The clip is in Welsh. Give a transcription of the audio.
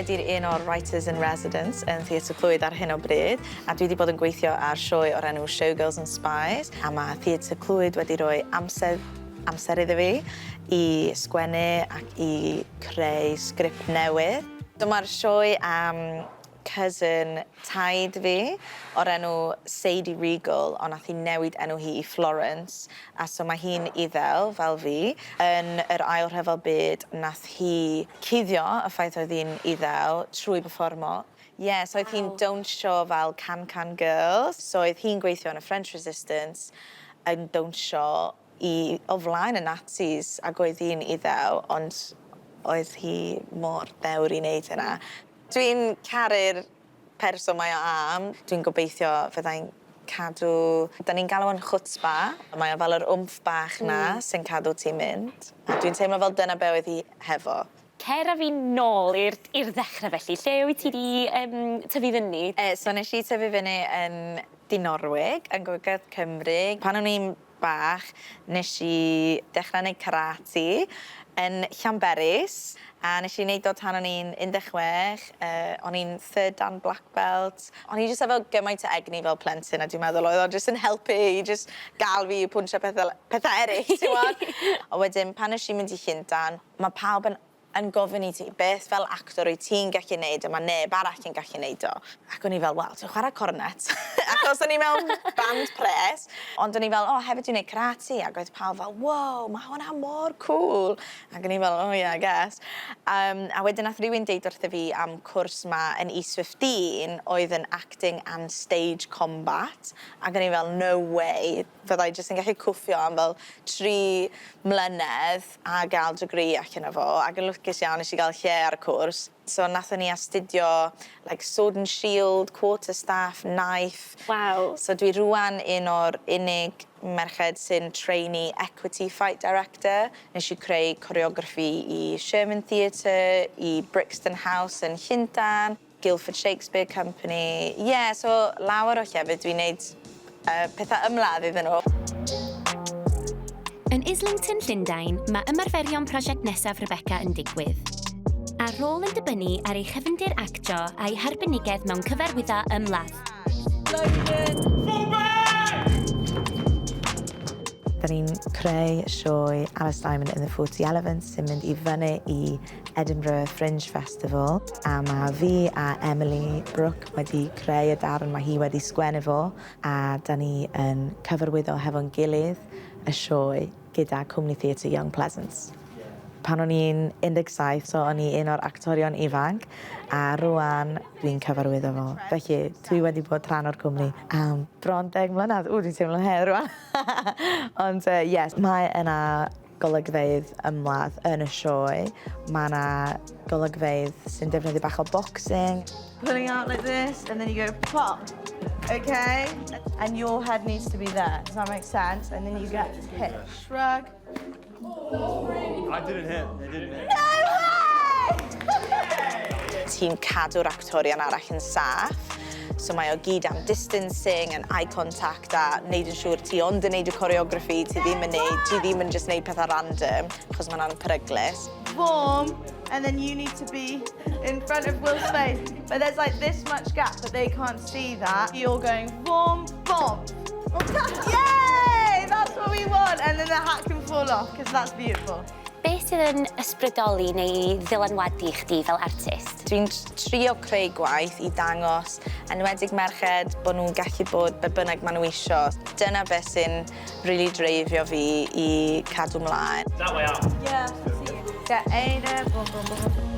ydy'r un o'r Writers in Residence yn Theatr Clwyd ar hyn o bryd, a dwi 'di bod yn gweithio ar sioe o'r enw Showgirls and Spies, a ma' Theatr Clwyd wedi rhoi amser amser iddo fi i sgwennu ac i creu sgript newydd. Dyma'r sioe am cousin taid fi o'r enw Sadie Regal ond nath hi newid enw hi i Florence a so mae hi'n Iddew fel fi. Yn yr Ail Rhyfel Byd nath hi cuddio y ffaith oedd hi'n Iddew trwy berfformo. Ie so oedd hi'n dawnsio fel Can Can Girls so oedd hi'n gweithio yn y French Resistance yn dawnsio i o flaen y Nazis ac oedd hi'n Iddew ond oedd hi mor ddewr i neud hynna. Dwi'n caru'r person mae o am. Dwi'n gobeithio fyddai'n cadw... 'Dan ni'n galw o'n chutzpah. Mae o fel yr wmff bach 'na sy'n cadw ti'n mynd. A dwi'n teimlo fel dyna be' oedd hi hefo. Cer â fi nôl i'r i'r ddechre felly. Lle wyt ti 'di yym tyfu fyny? So nesh i tyfu fyny yn Dinorwig yn Gogledd Cymru. Pan o'n i'n bach, nes i dechrau neud karate yn Llanberis a nes i neud o tan o'n i'n 16, yy o'n i'n third dan black belt. O'n i jyst efo gymaint o egni fel plentyn a dwi'n meddwl oedd o jyst yn helpu i jyst ga'l fi i pwnsio pethe l- pethe eryll t'mod? A wedyn pan nesh i mynd i Llundan ma' pawb yn yn gofyn i ti beth fel actor wyt ti'n gallu neud a ma' neb arall yn gallu neud o. Ac o'n i fel wel dwi'n chware cornet achos o'n i mewn band pres ond o'n i fel o hefyd dwi'n neud karate ag oedd pawb fel wow ma' hwnna mor cŵl ac o'n i fel oh yeah I guess. Yym a wedyn nath rywun deud wrtho fi am cwrs 'ma yn East 15 oedd yn acting and stage combat ac o'n i fel no way fyddai jyst yn gallu cwffio am fel 3 mlynedd a ga'l degree allan o fo ac yn lwcus iawn nesh i ga'l lle ar y cwrs. So nathon ni astudio like sword and shield, quarter staff, knife. Waw. So dwi rŵan un o'r unig merched sy'n trainee equity fight director. Nesh i creu choreography i Sherman Theatre, i Brixton House yn Llundan, Guildford Shakespeare Company. Ie, so lawer o llefydd dwi'n neud petha ymladd iddyn nhw. Yn Islington, Llundain, mae ymarferion prosiect nesaf Rebecca yn digwydd. A'r rôl yn dibynnu ar ei chefndir actio a'i harbenigedd mewn cyfarwyddo ymladd. Da ni'n creu sioe Alice Diamond and the Forty Elephants sy'n mynd i fyny i Edinburgh Fringe Festival a ma' fi a Emily Brooke wedi creu y darn ma' hi wedi sgwennu fo a 'dan ni yn cyfarwyddo hefo'n gilydd y sioe gyda cwmni theatr Young Pleasance. Pan o'n i'n 17 so o'n i un o'r actorion ifanc a rŵan dwi'n cyfarwyddo fo felly dwi wedi bod rhan o'r cwmni am bron 10 mlynedd. Ww dwi'n teimlo'n hen rŵan. Ond yy yes mae yna golygfeydd ymladd yn y sioe. Mae 'na golygfeydd sy'n defnyddio bach o boxing. Pulling out like this, and then you go pop. Okay? And your head needs to be there. Does that make sense? And then you get hit. Shrug. I didn't hit. I didn't hit. No way! Ti'n cadw'r actorion arall yn saff. So mae o gyd am distancing and eye contact a neud yn siŵr ti ond yn neud y choreography, ti ddim yn neud, ti ddim yn just neud pethau random, achos ma' hwnna'n peryglus. Form, and then you need to be in front of Will's face. But there's like this much gap, but they can't see that. You're going form, form. Yay! That's what we want. And then the hat can fall off, because that's beautiful. Beth sydd yn ysbrydoli neu ddylanwadu chdi fel artist? Dwi'n trio creu gwaith i dangos, enwedig merched, bod nhw'n gallu bod be bynnag maen nhw isio. Dyna beth sy'n really dreifio fi i cadw mlaen. That way out. Yeah, see. Get Ada, boom, boom, boom.